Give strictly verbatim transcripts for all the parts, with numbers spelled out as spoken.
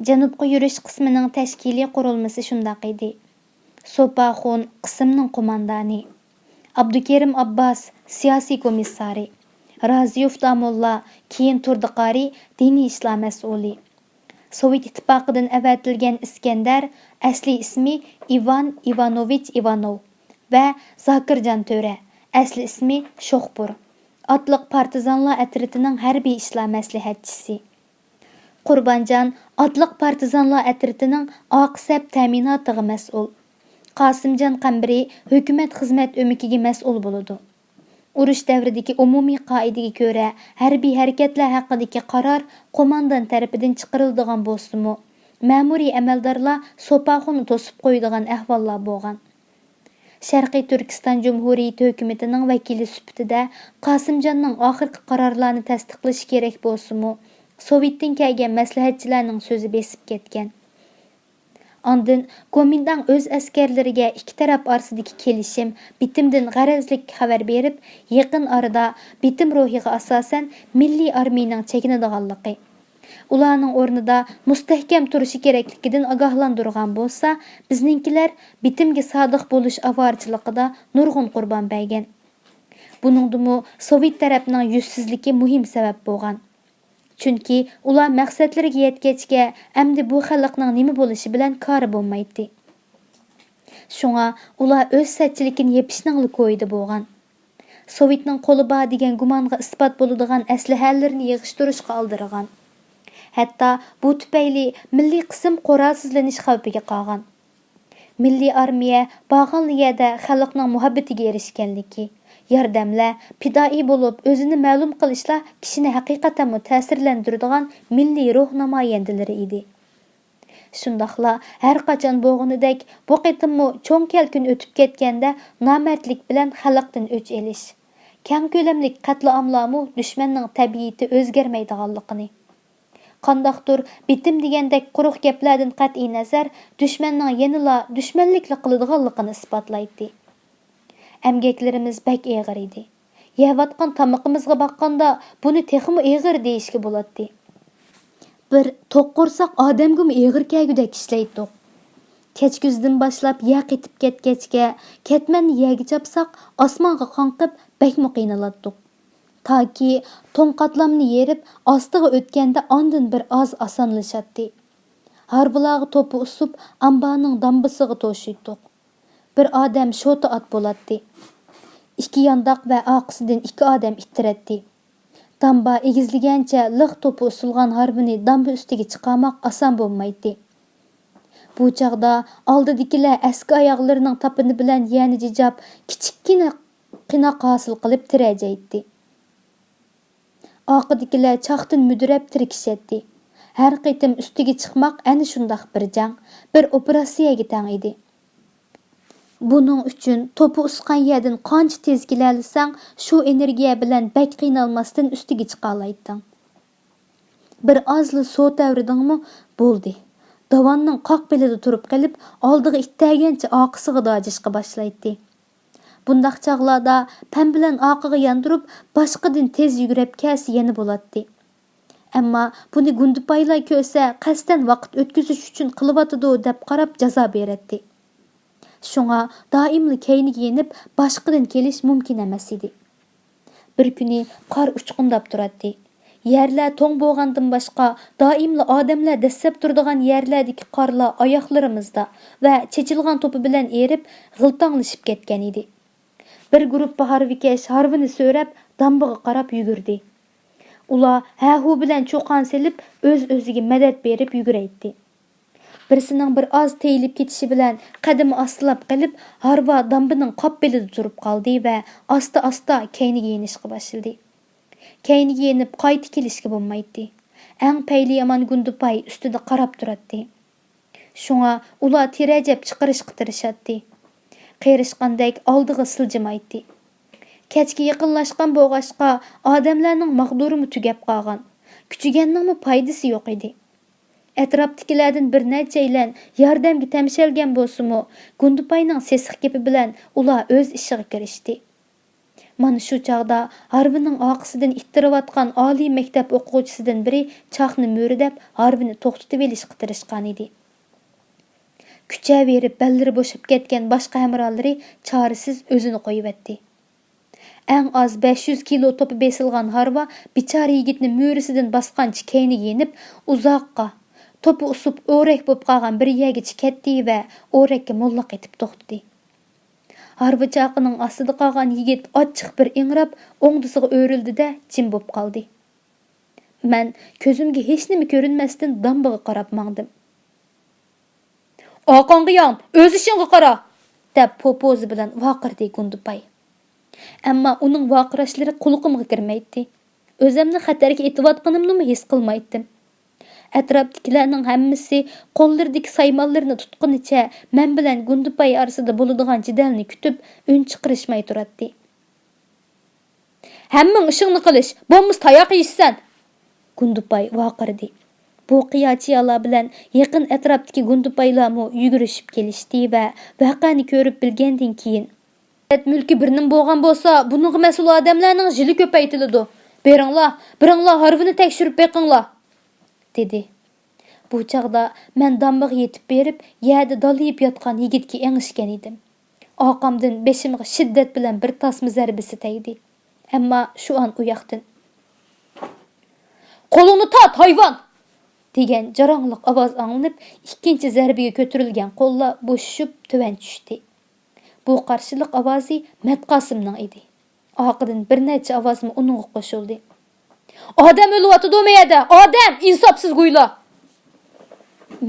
جەنۇبقا يۈرۈش قىسمىنىڭ تەشكىلىي قۇرۇلمىسى شۇنداق ئىدى. سوپاخۇن قىسىمنىڭ قوماندانى، ئابدۇكېرىم ئابباس سىياسىي كومىسسارى، رازىيوف داموللا، كېيىن تۇردى قارى دىنىي ئىشلار مەسئۇلى. سوۋېت ئىتتىپاقىدىن ئەۋەتىلگەن ئىسكەندەر، ئەسلى ئىسمى ئىۋان ئىۋانوۋىچ ئىۋانوۋ ۋە زاكىرجان تۆرە، ئەسلى ئىسمى شوخبۇر، ئاتلىق پارتىزانلار ئەترىتىنىڭ ھەربىي ئىشلار مەسلىھەتچىسى. قۇربانجان ئاتلىق پارتىزانلار ئەترىتىنىڭ ئاقى سەپ تەمىناتىغا مەسئۇل. قاسىمجان قەمبىرى ھۆكۈمەت خىزمەت ئۆمىكىگە مەسئۇل بولىدۇ. ئۇرۇش دەۋرىدىكى ئومۇمىي قائىدىگە كۆرە، ھەربىي ھەرىكەتلەر ھەققىدىكى قارار قوماندان تەرىپىدىن چىقىرىلىدىغان بولسىمۇ، مەمۇرىي ئەمەلدارلار سوپاخۇننى توسۇپ قويىدىغان ئەھۋاللار بولغان. شەرقىي تۈركىستان جۇمھۇرىيىتى ھۆكۈمىتىنىڭ ۋەكىلى سۈپىتىدە قاسىمجاننىڭ ئاخىرقى قارارلارنى تەستىقلىشى كېرەك بولسىمۇ، سوۋېتتىن كەلگەن مەسلىھەتچىلەرنىڭ سۆزى بېسىپ كەتكەن. ئاندىن گومىنداڭ ئۆز ئەسكەرلىرىگە ئىككى تەرەپ ئارىسىدىكى كېلىشىم، بىتىمدىن غەرەزلىك خەۋەر بېرىپ، يېقىن ئارىدا بىتىم روھىغا ئاساسەن مىللىي ئارمىيىنىڭ چېكىنىدىغانلىقى، ئۇلارنىڭ ئورنىدا مۇستەھكەم تۇرۇشى كېرەكلىكىدىن ئاگاھلاندۇرغان بولسا، بىزنىڭكىلەر بىتىمگە سادىق بولۇش ئاۋارىچىلىقىدا نۇرغۇن قۇربان بەرگەن. بۇنىڭدىمۇ سوۋېت تەرەپنىڭ يۈزسىزلىكى مۇھىم سەۋەب بولغان. چۈنكى ئۇلار مەقسەتلىرىگە يەتكەچكە، ئەمدى بۇ خەلقنىڭ نېمە بولۇشى بىلەن كارى بولمايتتى. شۇڭا ئۇلار ئۆز سەتچىلىكىنى يېپىشنىڭلا كويىدا بولغان. سوۋېتنىڭ قولى بار دېگەن گۇمانغا ئىسپات بولىدىغان ئەسلىھەلىرىنى يىغىشتۇرۇشقا ئالدىرىغان. ھەتتا بۇ تۈپەيلى مىللىي قىسىم قورالسىزلىنىش خەۋپىگە قالغان. مىللىي ئارمىيە بارغانلا يەردە خەلقنىڭ مۇھەببىتىگە ئېرىشكەنلىكى، ياردەملەر، پىدائىي بولۇپ ئۆزىنى مەلۇم قىلىشلار كىشىنى ھەقىقەتەنمۇ تەسىرلەندۈرىدىغان مىللىي روھ نامايەندىلىرى ئىدى. شۇنداقلا ھەر قاچان بولغىنىدەك بۇ قېتىممۇ چوڭ كەلكۈن ئۆتۈپ كەتكەندە نامەردلىك بىلەن خەلقتىن ئۆچ ئېلىش، كەڭ كۆلەملىك قەتلىئاملارمۇ دۈشمەننىڭ تەبىئىتى ئۆزگەرمەيدىغانلىقىنى، قانداقتۇر بىتىم دېگەندەك قۇرۇق گەپلەردىن قەتئىينەزەر، دۈشمەننىڭ يەنىلا دۈشمەنلىكلا قىلىدىغانلىقىنى ئىسپاتلايتتى. ئەمگەكلىرىمىز بەك ئېغىر ئىدى. يەۋاتقان تامىقىمىزغا باققاندا، بۇنى تېخىمۇ ئېغىر دېيىشكە بولاتتى. بىر توق قورساق ئادەمگىمۇ ئېغىر كەلگۈدەك ئىشلەيتتۇق. كەچكۈزدىن باشلاپ يەر قېتىپ كەتكەچكە، كەتمەننى يەرگە چاپساق، ئاسمانغا قاڭقىپ، بەكمۇ قىينىلاتتۇق. تاكى توڭ قاتلامنى يېرىپ، ئاستىغا ئۆتكەندە ئاندىن بىر ئاز ئاسانلىشاتتى. ھارۋىلارغا توپا ئۇسۇپ، ئامبارنىڭ دامبىسىغا توشۇيتتۇق. بىر ئادەم شوتا ئات بولاتتى. ئىككى يانداق ۋە ئارقىسىدىن ئىككى ئادەم ئىتتىرەتتى. دامبا ئېگىزلىگەنچە لىق توپا ئۇسۇلغان ھارۋىنى دامبا ئۈستىگە چىقارماق ئاسان بولمايتتى. بۇ چاغدا ئالدىدىكىلەر ئەسكى ئاياغلىرىنىڭ تاپىنى بىلەن يەرنى جىجاپ، كىچىككىنە قىناق ھاسىل قىلىپ تىرەجەيتتى. ئارقىدىكىلەر چاقتىن مۈدۈرەپ تىركىشەتتى. ھەر قېتىم ئۈستىگە چىقماق ئەنە شۇنداق بىر جەڭ، بىر ئوپېراتسىيەگە تەڭ ئىدى. بۇنىڭ ئۈچۈن توپا ئۇسقان يەردىن قانچە تېز كېلەلىسەڭ، شۇ ئېنېرگىيە بىلەن بەك قىينالماستىن ئۈستىگە چىقالايتتىڭ. بىر ئازلا سو تەۋرىدىڭمۇ، بولدى. داۋاننىڭ قاق بېلىدا تۇرۇپ قېلىپ، ئالدىغا ئىتتەگەنچە ئارقىسىغا داجىشقا باشلايتتى. بۇنداق چاغلاردا پەم بىلەن ئارقىغا ياندۇرۇپ، باشقىدىن تېز يۈگۈرۈپ كەلسە يەنە بولاتتى. ئەمما بۇنى گۇندىپايلار كۆرسە، قەستەن ۋاقىت ئۆتكۈزۈش ئۈچۈن قىلىۋاتىدۇ دەپ قاراپ جازا بېرەتتى. شۇڭا دائىملا كەينىگە يېنىپ، باشقىدىن كېلىش مۇمكىن ئەمەس ئىدى. بىر كۈنى قار ئۇچقۇنداپ تۇراتتى. يەرلەر توڭ بولغاندىن باشقا، دائىملا ئادەملەر دەسسەپ تۇرىدىغان يەرلەردىكى قارلار ئاياغلىرىمىزدا ۋە چېچىلغان توپا بىلەن ئېرىپ، غىلتاڭلىشىپ كەتكەن ئىدى. بىر گۇرۇپپا ھارۋىكەش ھارۋىنى سۆرەپ، دامبىغا قاراپ يۈگۈردى. ئۇلار ھە-ھۇ بىلەن چۇقان سېلىپ، ئۆز-ئۆزىگە مەدەت بېرىپ يۈگۈرەيتتى. بىرسىنىڭ بىر ئاز تېيىلىپ كېتىشى بىلەن قەدىمى ئاستىلاپ قېلىپ، ھارۋا دامبىنىڭ قاپ بېلىدا تۇرۇپ قالدى ۋە ئاستا-ئاستا كەينىگە يېنىشقا باشلىدى. كەينىگە يېنىپ قايتا كېلىشكە بولمايتتى. ئەڭ پەيلى يامان گۇندىپاي ئۈستىدە قاراپ تۇراتتى. شۇڭا ئۇلار تىرەجەپ چىقىرىشقا تىرىشاتتى. قېرىشقاندەك ئالدىغا سىلجىمايتتى. كەچكە يېقىنلاشقان بولغاچقا، ئادەملەرنىڭ ماغدۇرىمۇ تۈگەپ قالغان، كۈچىگەننىڭمۇ پايدىسى يوق ئىدى. ئەتراپتىكىلەردىن بىر نەچچەيلەن ياردەمگە تەمشەلگەن بولسىمۇ، گۇندىپاينىڭ سېسىق گېپى بىلەن ئۇلار ئۆز ئىشىغا كىرىشتى. مانا شۇ چاغدا ھارۋىنىڭ ئارقىسىدىن ئىتتىرىۋاتقان ئالىي مەكتەپ ئوقۇغۇچىسىدىن بىرى چاقنى مۆرىدەپ، ھارۋىنى توختىتىۋېلىشقا تىرىشقانىدى. كۈچەۋېرىپ بەللىرى بوشاپ كەتكەن باشقا ھەمراھلىرى چارىسىز ئۆزىنى قويۇۋەتتى. ئەڭ ئاز بەش يۈز كىلو توپا بېسىلغان ھارۋا بىچارە يىگىتنى مۆرىسىدىن باسقانچە كەينىگە يېنىپ، ئۇزاققا، توپا ئۇسۇپ ئورەك بولۇپ قالغان بىر يەرگىچە كەتتى ۋە ئورەككە موللاق ئېتىپ توختىدى. ھارۋا چاقىنىڭ ئاستىدا قالغان يىگىت ئاچچىق بىر ئىڭراپ، ئوڭدىسىغا ئۆرۈلدى-دە، جىم بولۇپ قالدى. مەن كۆزۈمگە ھېچنېمە كۆرۈنمەستىن دامبىغا قاراپ ماڭدىم. «ئارقاڭغا يان، ئۆز ئىشىڭغا قارا!» دەپ پوپوزا بىلەن ۋارقىرىدى گۇندىپاي. ئەمما ئۇنىڭ ۋارقىراشلىرى قۇلىقىمغا كىرمەيتتى. ئۆزۈمنى خەتەرگە ئېتىۋاتقىنىمنىمۇ ھېس قىلمايتتىم. ئەتراپتىكىلەرنىڭ ھەممىسى قوللىرىدىكى سايمانلىرىنى تۇتقىنىچە مەن بىلەن گۇندىپاي ئارىسىدا بولىدىغان جېدەلنى كۈتۈپ، ئۈن چىقىرىشماي تۇراتتى. «ھەممىڭ ئىشىڭنى قىلىش، بولمىسا تاياق يەيسەن!» گۇندىپاي ۋارقىرىدى. بۇ قىيا-چىيالار بىلەن يېقىن ئەتراپتىكى گۇندىپايلارمۇ يۈگۈرۈشۈپ كېلىشتى ۋە ۋەقەنى كۆرۈپ بىلگەندىن كېيىن، «دۆلەت مۈلكى بىر نېمە بولغان بولسا، بۇنىڭغا مەسئۇل ئادەملەرنىڭ ژىلى كۆپەيتىلىدۇ. بېرىڭلار، بېرىڭلار، ھارۋىنى تەكشۈرۈپ بېقىڭلار!» دېدى. بۇ چاغدا مەن دامبىغا يېتىپ بېرىپ، يەردە دالىيىپ ياتقان يىگىتكە ئېڭىشكەن ئىدىم. ئارقامدىن بېشىمغا شىددەت بىلەن بىر تاسما زەربىسى تەگدى. ئەمما شۇ ئان ئۇ ياقتىن، «قولۇڭنى تارت، ھايۋان!» دېگەن جاراڭلىق ئاۋاز ئاڭلىنىپ، ئىككىنچى زەربىگە كۆتۈرۈلگەن قوللار بوشىشىپ تۆۋەن چۈشتى. بۇ قارشىلىق ئاۋازى مەتقاسىمنىڭ ئىدى. ئارقىدىن بىر نەچچە ئاۋازمۇ ئۇنىڭغا قوشۇلدى. «ئادەم ئۆلۈۋاتىدۇ مۇ يەردە! ئادەم! ئىنساپسىز گۇيلا!»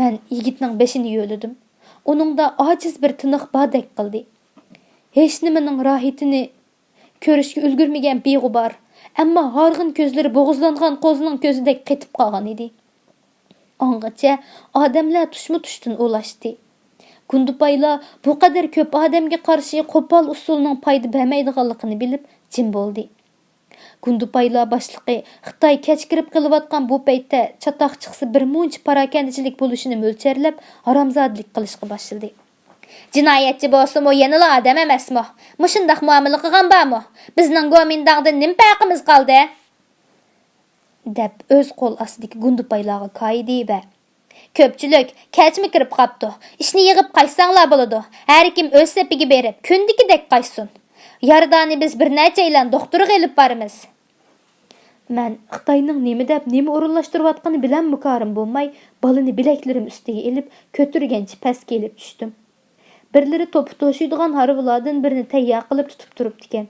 مەن يىگىتنىڭ بېشىنى يۆلىدىم. ئۇنىڭدا ئاجىز بىر تىنىق باردەك قىلدى. ھېچنېمىنىڭ راھىتىنى كۆرۈشكە ئۈلگۈرمىگەن بىغۇبار، ئەمما ھارغىن كۆزلىرى بوغۇزلانغان قوزىنىڭ كۆزىدەك قېتىپ قالغان ئىدى. ئاڭغىچە ئادەملەر تۇشمۇ تۇشتىن ئۇلاشتى. گۇندىپايلار بۇ قەدەر كۆپ ئادەمگە قارشى قوپال ئۇسۇلنىڭ پايدا بەرمەيدىغانلىقىنى بىلىپ جىم بولدى. گۇندىپايلار باشلىقى خىتاي كەچ كىرىپ قېلىۋاتقان بۇ پەيتتە چاتاق چىقسا بىر مۇنچە پاراكەندىچىلىك بولۇشىنى مۆلچەرلەپ، ھارامزادىلىك قىلىشقا باشلىدى. «جىنايەتچى بولسىمۇ يەنىلا ئادەم ئەمەسمۇ؟ مۇشۇنداق مۇئامىلە قىلغان بارمۇ؟ بىزنىڭ گومىنداڭدىن نېمە پەرقىمىز قالدى؟» دەپ ئۆز قول ئاستىدىكى گۇندىپايلارغا كايىدى ۋە، «كۆپچىلىك، كەچمۇ كىرىپ قاپتۇ. ئىشنى يىغىپ قايتساڭلار بولىدۇ. ھەركىم ئۆز سېپىگە بېرىپ، كۈندىكىدەك قايتسۇن. يارىدارنى بىز بىر نەچچەيلەن دوختۇرغا ئېلىپ بارىمىز.» مەن خىتاينىڭ نېمە دەپ، نېمە ئورۇنلاشتۇرۇۋاتقىنى بىلەممۇ كارىم بولماي، بالىنى بىلەكلىرىم ئۈستىگە ئېلىپ، كۆتۈرگەنچە پەسكە ئېلىپ چۈشتۈم. بىرلىرى توپا توشۇيدىغان ھارۋىلاردىن بىرنى تەييار قىلىپ تۇتۇپ تۇرۇپتىكەن.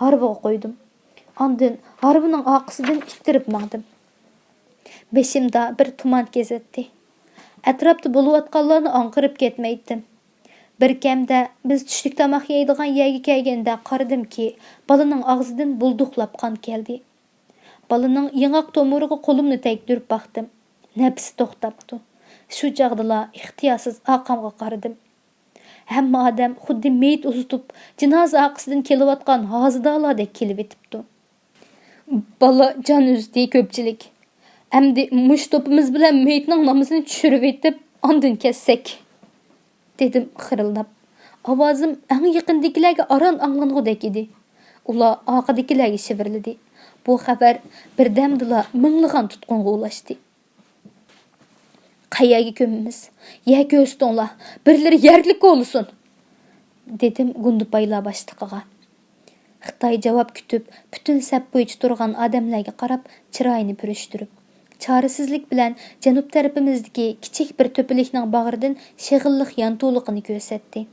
ھارۋىغا قويدۇم. ئاندىن ھارۋىنىڭ ئارقىسىدىن ئىتتىرىپ ماڭدىم. بېشىمدا بىر تۇمان كېزەتتى. ئەتراپتا بولۇۋاتقانلارنى ئاڭقىرىپ كەتمەيتتىم. بىر كەمدە بىز چۈشلۈك تاماق يەيدىغان يەرگە كەلگەندە قارىدىمكى، بالىنىڭ ئاغزىدىن بۇلدۇقلاپ قان كەلدى. بالىنىڭ ياڭاق تومۇرىغا قولۇمنى تەگدۈرۈپ باقتىم. نەپىسى توختاپتۇ. شۇ چاغدىلا ئىختىيارسىز ئارقامغا قارىدىم. ھەممە ئادەم خۇددى مېيىت ئۇزىتىپ، جىنازا ئارقىسىدىن كېلىۋاتقان ھازىدارلاردەك كېلىۋېتىپتۇ. بالا جان ئۈزدى، كۆپچىلىك. ئەمدى مۇشۇ توپىمىز بىلەن مېيىتنىڭ نامىزىنى چۈشۈرۈۋېتىپ، ئاندىن كەتسەك. دېدىم خىرىلداپ. ئاۋازىم ئەڭ يېقىندىكىلەرگە ئاران ئاڭلانغۇدەك ئىدى. ئۇلار ئارقىدىكىلەرگە شىۋىرلىدى. بۇ خەۋەر بىردەمدىلا مىڭلىغان تۇتقۇنغا ئۇلاشتى. قەيەرگە كۆمىمىز؟ يەر كۆرسىتىڭلار، بىرلىرى يەرلىك كولىسۇن! دېدىم گۇندىپايلار باشلىقىغا. خىتاي جاۋاب كۈتۈپ، پۈتۈن سەپ بويىچە تۇرغان ئادەملەرگە قاراپ، چىرايىنى پۈرۈشتۈرۈپ، چارىسىزلىك بىلەن جەنۇب تەرىپىمىزدىكى كىچىك بىر تۆپىلىكنىڭ باغرىدىن شېغىللىق يانتۇلۇقىنى كۆرسەتتى.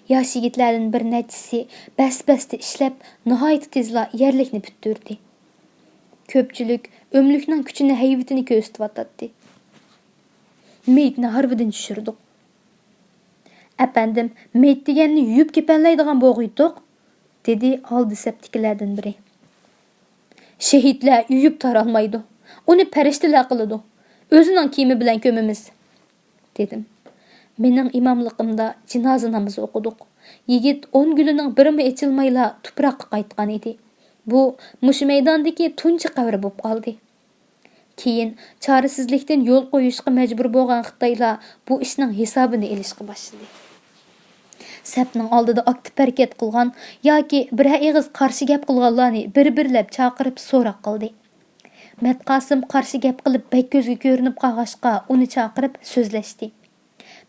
ياش يىگىتلەردىن بىر نەچچىسى بەس-بەستە ئىشلەپ، ناھايىتى تېزلا يەرلىكنى پۈتتۈردى. كۆپچىلىك ئۆملۈكنىڭ كۈچىنى، ھەيۋىتىنى كۆرسىتىۋاتاتتى. مېيىتنى ھارۋىدىن چۈشۈردۇق. ئەپەندىم، مېيىت دېگەننى يۇيۇپ كېپەنلەيدىغان بولغىيتتۇق، دېدى ئالدى سەپتىكىلەردىن بىرى. شېھىتلەر يۇيۇپ تارالمايدۇ. ئۇنى پەرىشتىلەر قىلىدۇ. ئۆزىنىڭ كىيىمى بىلەن كۆمىمىز، دېدىم. مېنىڭ ئىماملىقىمدا جىنازا نامىزى ئوقۇدۇق. يىگىت ئون گۈلىنىڭ بىرىمۇ ئېچىلمايلا تۇپراققا قايتقان ئىدى. بۇ مۇشۇ مەيداندىكى تۇنجى قەبرە بولۇپ قالدى. كېيىن چارىسىزلىكتىن يول قويۇشقا مەجبۇر بولغان خىتايلار بۇ ئىشنىڭ ھېسابىنى ئېلىشقا باشلىدى. سەپنىڭ ئالدىدا ئاكتىپ ھەرىكەت قىلغان ياكى بىرەر ئېغىز قارشى گەپ قىلغانلارنى بىر-بىرلەپ چاقىرىپ سوراق قىلدى. مەتقاسىم قارشى گەپ قىلىپ بەك كۆزگە كۆرۈنۈپ قالغاچقا، ئۇنى چاقىرىپ سۆزلەشتى.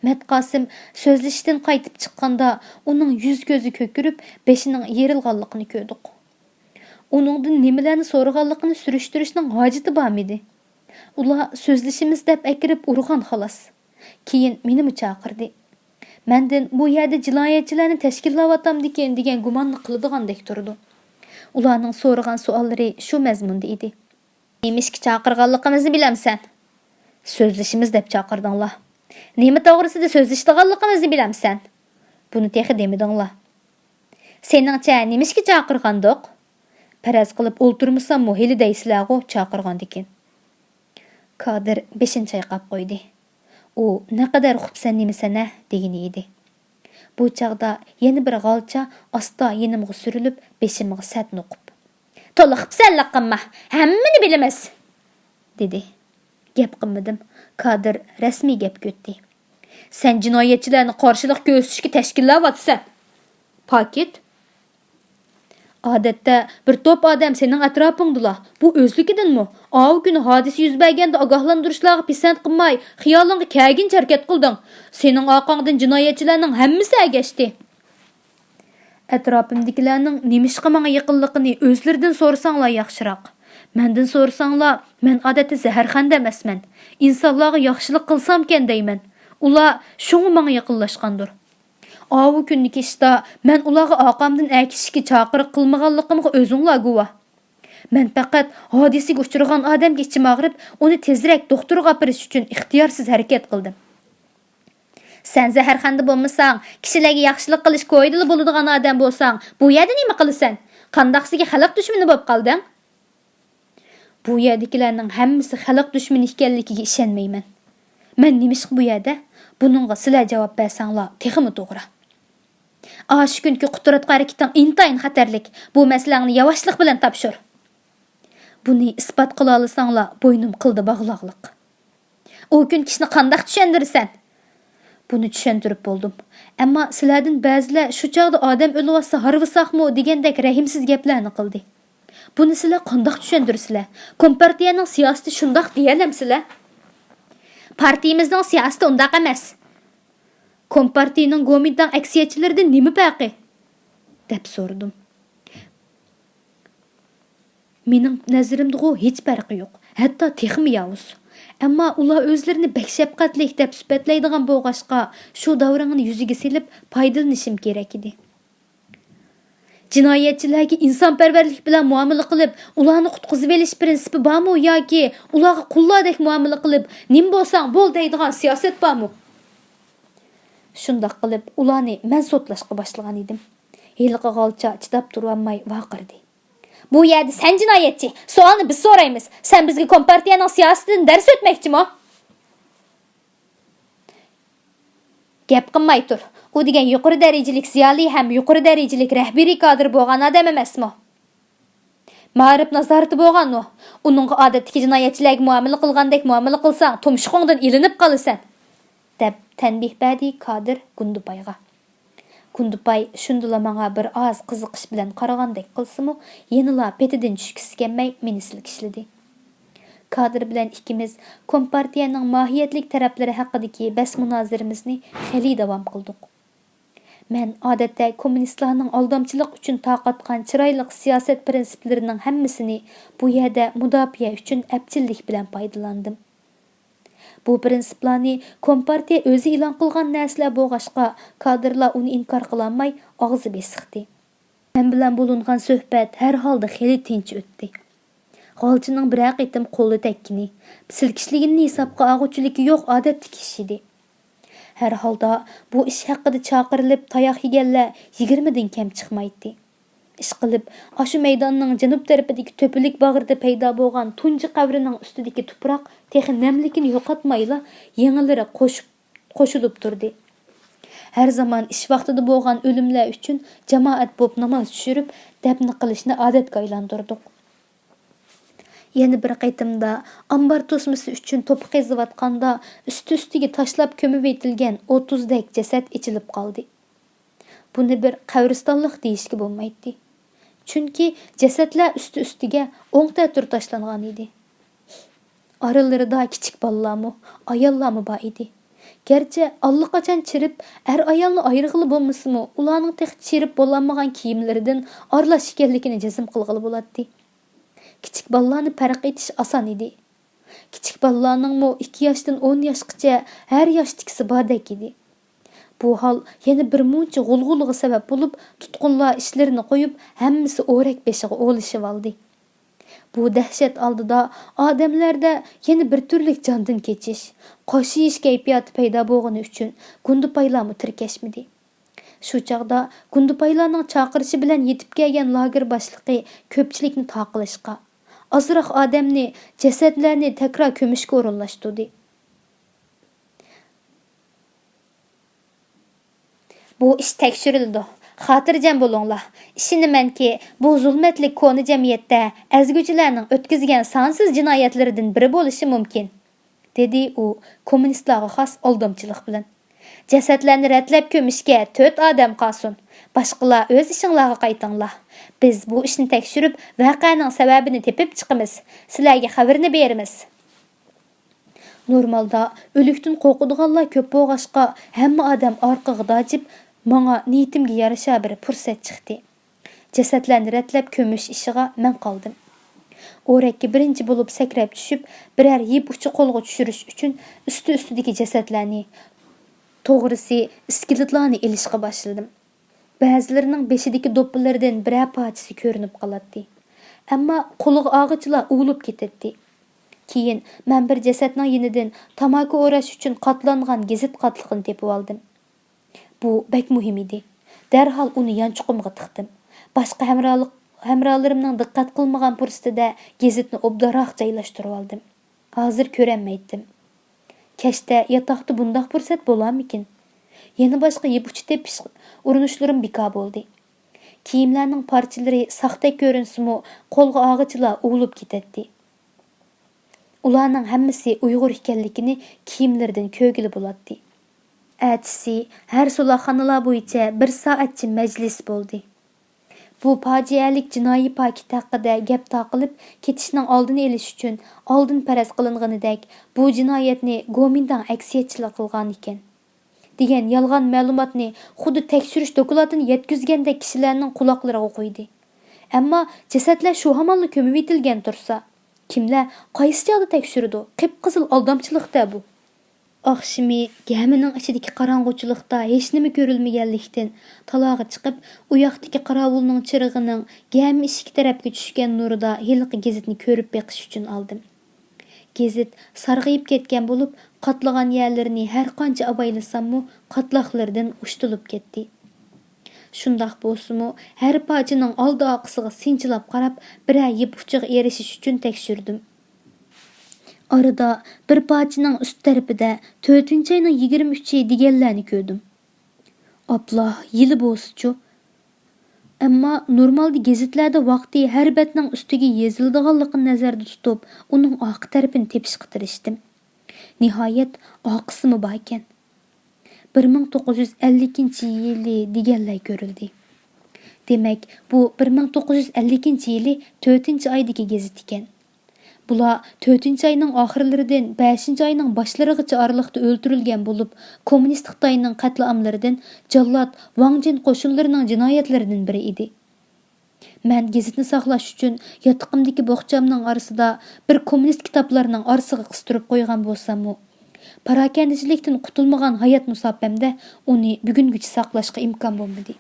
مەتقاسىم سۆزلىشىشتىن قايتىپ چىققاندا، ئۇنىڭ يۈز-كۆزى كۆكىرىپ، بېشىنىڭ يېرىلغانلىقىنى كۆردۇق. ئۇنىڭدىن نېمىلەرنى سورىغانلىقىنى سۈرۈشتۈرۈشنىڭ ھاجىتى بارمىدى؟ ئۇلار سۆزلىشىمىز دەپ ئەكىرىپ ئۇرغان خالاس. كېيىن مېنىمۇ چاقىردى. مەندىن بۇ يەردە جىنايەتچىلەرنى تەشكىللەۋاتامدىكىن دېگەن گۇماننى قىلىدىغاندەك تۇرىدۇ. ئۇلارنىڭ سورىغان سوئاللىرى شۇ مەزمۇندا ئىدى. نېمىشقا چاقىرغانلىقىمىزنى بىلەمسەن؟ سۆزلىشىمىز دەپ چاقىردىڭلار. نېمە توغرىسىدا سۆزلىشىدىغانلىقىمىزنى بىلەمسەن؟ بۇنى تېخى دېمىدىڭلار. سېنىڭچە نېمىشقا چاقىرغاندۇق؟ پەرەز قىلىپ ئولتۇرمىساممۇ ھېلى دەيسىلەرغۇ چاقىرغاندىكىن. كادىر بېشىنى چايقاپ قويدى. ئۇ نەقەدەر خۇپسەن نېمىسەن-ھە دېگىنى ئىدى. بۇ چاغدا يەنە بىر غالچا ئاستا يېنىمغا سۈرۈلۈپ، بېشىمغا سەت نوقۇپ، تولا خۇپسەنلىك قىلما، ھەممىنى بىلىمىز، دېدى. گەپ قىلمىدىم. كادىر رەسمىي گەپكە ئۆتتى. سەن جىنايەتچىلەرنى قارشىلىق كۆرسىتىشكە تەشكىللەۋاتىسەن. پاكىت. ئادەتتە بىر توپ ئادەم سېنىڭ ئەتراپىڭدىلا. بۇ ئۆزلۈكىدىنمۇ؟ ئاۋۇ كۈنى ھادىسە يۈز بەرگەندە ئاگاھلاندۇرۇشلارغا پىسەنت قىلماي، خىيالىڭغا كەلگىنچە ھەرىكەت قىلدىڭ. سېنىڭ ئارقاڭدىن جىنايەتچىلەرنىڭ ھەممىسى ئەگەشتى. ئەتراپىمدىكىلەرنىڭ نېمىشقا ماڭا يېقىنلىقىنى ئۆزلىرىدىن سورىساڭلار ياخشىراق. مەندىن سورىساڭلار، مەن ئادەتتە زەھەرخەندە ئەمەسمەن. ئىنسانلارغا ياخشىلىق قىلسامكەن دەيمەن. ئۇلار شۇڭا ماڭا يېقىنلاشقاندۇر. ئاۋۇ كۈنى كەچتە مەن ئۇلارغا ئارقامدىن ئەگىشىشكە چاقىرىق قىلمىغانلىقىمغا ئۆزۈڭلار گۇۋاھ. مەن پەقەت ھادىسىگە ئۇچرىغان ئادەمگە ئىچىم ئاغرىپ، ئۇنى تېزرەك دوختۇرغا ئاپىرىش ئۈچۈن ئىختىيارسىز ھەرىكەت قىلدىم. سەن زەھەرخەندە بولمىساڭ، كىشىلەرگە ياخشىلىق قىلىش كويىدىلا بولىدىغان ئادەم بولساڭ، بۇ يەردە نېمە قىلىسەن؟ قانداقسىگە خەلق دۈشمىنى بولۇپ قالدىڭ؟ بۇ يەردىكىلەرنىڭ ھەممىسى خەلق دۈشمىنى ئىكەنلىكىگە ئىشەنمەيمەن. مەن نېمىشقا بۇ يەردە؟ بۇنىڭغا سىلەر جاۋاب بەرسەڭلار تېخىمۇ توغرا. ئاشۇ كۈنكى قۇتراتقۇ ھەرىكىتىڭ ئىنتايىن خەتەرلىك. بۇ مەسىلەڭنى ياۋاشلىق بىلەن تاپشۇر. بۇنى ئىسپات قىلالىساڭلار، بوينۇم قىلدى باغلاقلىق. ئۇ كۈن كىشىنى قانداق چۈشەندۈرىسەن؟ بۇنى چۈشەندۈرۈپ بولدۇم. ئەمما سىلەردىن بەزىلەر شۇ چاغدا ئادەم ئۆلۈۋاتسا ھارۋىساقمۇ دېگەندەك رەھىمسىز گەپلەرنى قىلدى. بۇنى سىلەر قانداق چۈشەندۈرىسىلەر؟ كومپارتىيەنىڭ سىياسىتى شۇنداق دېيەلەمسىلەر؟ پارتىيىمىزنىڭ سىياسىتى ئۇنداق ئەمەس. كومپارتىيىنىڭ گومىنداڭ ئەكسىيەتچىلىرىدىن نېمە پەرقى؟ دەپ سورىدىم. مېنىڭ نەزىرىمدىغۇ ھېچ پەرقى يوق، ھەتتا تېخىمۇ ياۋۇز. ئەمما ئۇلار ئۆزلىرىنى بەك شەپقەتلىك دەپ سۈپەتلەيدىغان بولغاچقا، شۇ داۋراڭنى يۈزىگە سېلىپ پايدىلىنىشىم كېرەك ئىدى. جىنايەتچىلەرگە ئىنسانپەرۋەرلىك بىلەن مۇئامىلە قىلىپ، ئۇلارنى قۇتقۇزۇۋېلىش پىرىنسىپى بارمۇ ياكى ئۇلارغا قۇللاردەك مۇئامىلە قىلىپ، نېمە بولساڭ بول دەيدىغان سىياسەت بارمۇ؟ شۇنداق قىلىپ ئۇلارنى مەن سوتلاشقا باشلىغان ئىدىم. ھېلىقى غالچا چىداپ تۇرۇۋالماي ۋارقىرىدى. بۇ يەردە سەن جىنايەتچى، سوئالنى بىز سورايمىز. سەن بىزگە كومپارتىيەنىڭ سىياسىتىدىن دەرس ئۆتمەكچىمۇ؟ گەپ قىلماي تۇر. ئۇ دېگەن يۇقىرى دەرىجىلىك زىيالىي ھەم يۇقىرى دەرىجىلىك رەھبىرىي كادىر بولغان ئادەم ئەمەسمۇ؟ مائارىپ نازارىتى بولغانمۇ؟ ئۇنىڭغا ئادەتتىكى جىنايەتچىلەرگە مۇئامىلە قىلغاندەك مۇئامىلە قىلساڭ، تۇمشۇقۇڭدىن ئىلىنىپ قالىسەن، دەپ تەنبىھ بەردى كادىر گۇندىپايغا. گۇندىپاي شۇندىلا ماڭا بىر ئاز قىزىقىش بىلەن قارىغاندەك قىلسىمۇ، يەنىلا پېتىدىن چۈشكۈسى كەلمەي مېنى سىلكىشلىدى. كادىر بىلەن ئىككىمىز كومپارتىيەنىڭ ماھىيەتلىك تەرەپلىرى ھەققىدىكى بەس مۇنازىرىمىزنى خېلى داۋام قىلدۇق. مەن ئادەتتە كوممۇنىستلارنىڭ ئالدامچىلىق ئۈچۈن تارقاتقان چىرايلىق سىياسەت پىرىنسىپلىرىنىڭ ھەممىسىنى بۇ يەردە مۇداپىئە ئۈچۈن ئەپچىللىك بىلەن پايدىلاندىم. بۇ پىرىنسىپلارنى كومپارتىيە ئۆزى ئېلان قىلغان نەرسىلەر بولغاچقا، كادىرلار ئۇنى ئىنكار قىلالماي ئاغزى بېسىقتى. مەن بىلەن بولۇنغان سۆھبەت ھەر ھالدا خېلى تىنچ ئۆتتى. غالچىنىڭ بىرەر قېتىم قولى تەگكىنى، سىلكىشلىگىنىنى ھېسابقا ئالغۇچىلىكى يوق ئادەتتىكى ئىش ئىدى. ھەر ھالدا بۇ ئىش ھەققىدە چاقىرىلىپ تاياق يېگەنلەر يىگىرمىدىن كەم چىقمايتتى. ئىشقىلىپ، ئاشۇ مەيداننىڭ جەنۇب تەرىپىدىكى تۆپىلىك باغرىدا پەيدا بولغان تۇنجى قەبرىنىڭ ئۈستىدىكى تۇپراق تېخى نەملىكىنى يوقاتمايلا، يېڭىلىرى قوشۇپ، قوشۇلۇپ تۇردى. ھەر زامان ئىش ۋاقتىدا بولغان ئۆلۈملەر ئۈچۈن جامائەت بولۇپ ناماز چۈشۈرۈپ، دەپنە قىلىشنى ئادەتكە ئايلاندۇردۇق. يەنە بىر قېتىمدا ئامبار توسمىسى ئۈچۈن توپا قېزىۋاتقاندا، ئۈستى-ئۈستىگە تاشلاپ كۆمۈۋېتىلگەن ئوتتۇزدەك جەسەت ئېچىلىپ قالدى. بۇنى بىر قەبرىستانلىق دېيىشكە بولمايتتى. چۈنكى جەسەتلەر ئۈستى-ئۈستىگە ئوڭ تەتۈر تاشلانغان ئىدى. ئارىلىرىدا كىچىك بالىلارمۇ، ئاياللارمۇ بار ئىدى. گەرچە ئاللىقاچان چىرىپ، ئەر-ئايالنى ئايرىغىلى بولمىسىمۇ، ئۇلارنىڭ تېخى چىرىپ بولالمىغان كىيىملىرىدىن ئارىلاش ئىكەنلىكىنى جەزم قىلغىلى بولاتتى. كىچىك بالىلارنى پەرق ئېتىش ئاسان ئىدى. كىچىك بالىلارنىڭمۇ ئىككى ياشتىن ئون ياشقىچە ھەر ياشتىكىسى باردەك ئىدى. بۇ ھال يەنە بىر مۇنچە غۇلغۇلىغا سەۋەب بولۇپ، تۇتقۇنلار ئىشلىرىنى قويۇپ، ھەممىسى ئورەك بېشىغا ئولىشىۋالدى. بۇ دەھشەت ئالدىدا ئادەملەردە يەنە بىر تۈرلۈك جاندىن كېچىش، قاشىيىش كەيپىياتى پەيدا بولغىنى ئۈچۈن گۇندىپايلارمۇ تىركەشمىدى. شۇ چاغدا گۇندىپايلارنىڭ چاقىرىشى بىلەن يېتىپ كەلگەن لاگېر باشلىقى كۆپچىلىكنى تاقىلىشقا، ئازراق ئادەمنى جەسەتلەرنى تەكرار كۆمۈشكە ئورۇنلاشتۇردى. بۇ ئىش تەكشۈرۈلىدۇ. خاتىرجەم بولۇڭلار. ئىشىنىمەنكى، بۇ زۇلمەتلىك كونا جەمئىيەتتە ئەزگۈچىلەرنىڭ ئۆتكۈزگەن سانسىز جىنايەتلىرىدىن بىرى بولۇشى مۇمكىن، دېدى ئۇ كوممۇنىستلارغا خاس ئالدامچىلىق بىلەن. جەسەتلەرنى رەتلەپ كۆمۈشكە تۆت ئادەم قالسۇن. باشقىلار ئۆز ئىشىڭلارغا قايتىڭلار. بىز بۇ ئىشنى تەكشۈرۈپ، ۋەقەنىڭ سەۋەبىنى تېپىپ چىقىمىز. سىلەرگە خەۋىرىنى بېرىمىز. نورمالدا ئۆلۈكتىن قورقىدىغانلار كۆپ بولغاچقا، ھەممە ئادەم ئارقىغا داجىپ، ماڭا نىيىتىمگە يارىشا بىر پۇرسەت چىقتى. جەسەتلەرنى رەتلەپ كۆمۈش ئىشىغا مەن قالدىم. ئورەككە بىرىنچى بولۇپ سەكرەپ چۈشۈپ، بىرەر يىپ ئۇچى قولغا چۈشۈرۈش ئۈچۈن ئۈستى-ئۈستىدىكى جەسەتلەرنى، توغرىسى، ئىسكىلىتلارنى ئېلىشقا باشلىدىم. بەزىلىرىنىڭ بېشىدىكى دوپپىلىرىدىن بىرەر پارچىسى كۆرۈنۈپ قالاتتى. ئەمما قۇلىقى ئاغىچىلا ئۇۋۇلۇپ كېتەتتى. كېيىن مەن بىر جەسەتنىڭ يېنىدىن تاماكا ئوراش ئۈچۈن قاتلانغان گېزىت قاتلىقىنى تېپىۋالدىم. بۇ بەك مۇھىم ئىدى. دەرھال ئۇنى يانچۇقۇمغا تىقتىم. باشقا ھەمراھلىق، ھەمراھلىرىمنىڭ دىققەت قىلمىغان پۇرسىتىدە گېزىتنى ئوبدانراق جايلاشتۇرۇۋالدىم. ھازىر كۆرەلمەيتتىم. كەچتە ياتاقتا بۇنداق پۇرسەت بولارمىكىن؟ يەنە باشقا يىپ ئۇچى تېپىش ئۇرۇنۇشلىرىم بىكار بولدى. كىيىملەرنىڭ پارچىلىرى ساختەك كۆرۈنسىمۇ، قولغا ئاغىچىلا ئۇۋۇلۇپ كېتەتتى. ئۇلارنىڭ ھەممىسى ئۇيغۇر ئىكەنلىكىنى كىيىملىرىدىن كۆرگىلى بولاتتى. ئەتىسى ھەر سولاقخانىلار بويىچە بىر سائەتچە مەجلىس بولدى. بۇ پاجىئەلىك جىنايى پاكىت ھەققىدە گەپ تارقىلىپ كېتىشنىڭ ئالدىنى ئېلىش ئۈچۈن، ئالدىن پەرەز قىلىنغىنىدەك، بۇ جىنايەتنى گومىنداڭ ئەكسىيەتچىلىك قىلغانىكەن، دېگەن يالغان مەلۇماتنى خۇددى تەكشۈرۈش دوكلاتىنى يەتكۈزگەندەك كىشىلەرنىڭ قۇلاقلىرىغا قۇيدى. ئەمما جەسەتلەر شۇ ھامانلا كۆمۈۋېتىلگەن تۇرسا، كىملەر قايسى چاغدا تەكشۈرىدۇ؟ قىپقىزىل ئالدامچىلىق-دە بۇ. ئاخشىمى گەمىنىڭ ئىچىدىكى قاراڭغۇچىلىقتا ھېچنېمە كۆرۈلمىگەنلىكتىن، تالاغا چىقىپ، ئۇ ياقتىكى قاراۋۇلنىڭ چىرىغىنىڭ گەمە ئىشىكى تەرەپكە چۈشكەن نۇرىدا ھېلىقى گېزىتنى كۆرۈپ بېقىش ئۈچۈن ئالدىم. گېزىت سارغىيىپ كەتكەن بولۇپ، قاتلىغان يەرلىرىنى ھەر قانچە ئاۋايلىساممۇ، قاتلاقلىرىدىن ئۇشتۇلۇپ كەتتى. شۇنداق بولسىمۇ، ھەر پارچىنىڭ ئالدى-ئارقىسىغا سىنچىلاپ قاراپ، بىرەر يىپ ئۇچىغا ئېرىشىش ئۈچۈن تەكشۈردۈم. ئارىدا بىر پارچىنىڭ ئۈست تەرىپىدە «تۆتىنچى ئاينىڭ يىگىرمە ئۈچى» دېگەنلەرنى كۆردۈم. ئاپلا، يىلى بولسىچۇ؟ ئەمما نورمالدا گېزىتلەردە ۋاقتى ھەر بەتنىڭ ئۈستىگە يېزىلىدىغانلىقىنى نەزەردە تۇتۇپ، ئۇنىڭ ئارقا تەرىپىنى تېپىشقا تىرىشتىم. نىھايەت، ئارقىسىمۇ باركەن. «بىر مىڭ توققۇز يۈز ئەللىكىنچى يىلى» دېگەنلەر كۆرۈلدى. دېمەك، بۇ بىر مىڭ توققۇز يۈز ئەللىكىنچى يىلى تۆتىنچى ئايدىكى گېزىت ئىكەن. بۇلار تۆتىنچى ئاينىڭ ئاخىرلىرىدىن بەشىنچى ئاينىڭ باشلىرىغىچە ئارىلىقتا ئۆلتۈرۈلگەن بولۇپ، كوممۇنىست خىتاينىڭ قەتلىئاملىرىدىن جاللات ۋاڭ جىن قوشۇنلىرىنىڭ جىنايەتلىرىدىن بىرى ئىدى. مەن گېزىتنى ساقلاش ئۈچۈن ياتىقىمدىكى بوخچامنىڭ ئارىسىدا بىر كوممۇنىست كىتابلارنىڭ ئارىسىغا قىستۇرۇپ قويغان بولساممۇ، پاراكەندىچىلىكتىن قۇتۇلمىغان ھايات مۇساپەمدە ئۇنى بۈگۈنگىچە ساقلاشقا ئىمكان بولمىدى.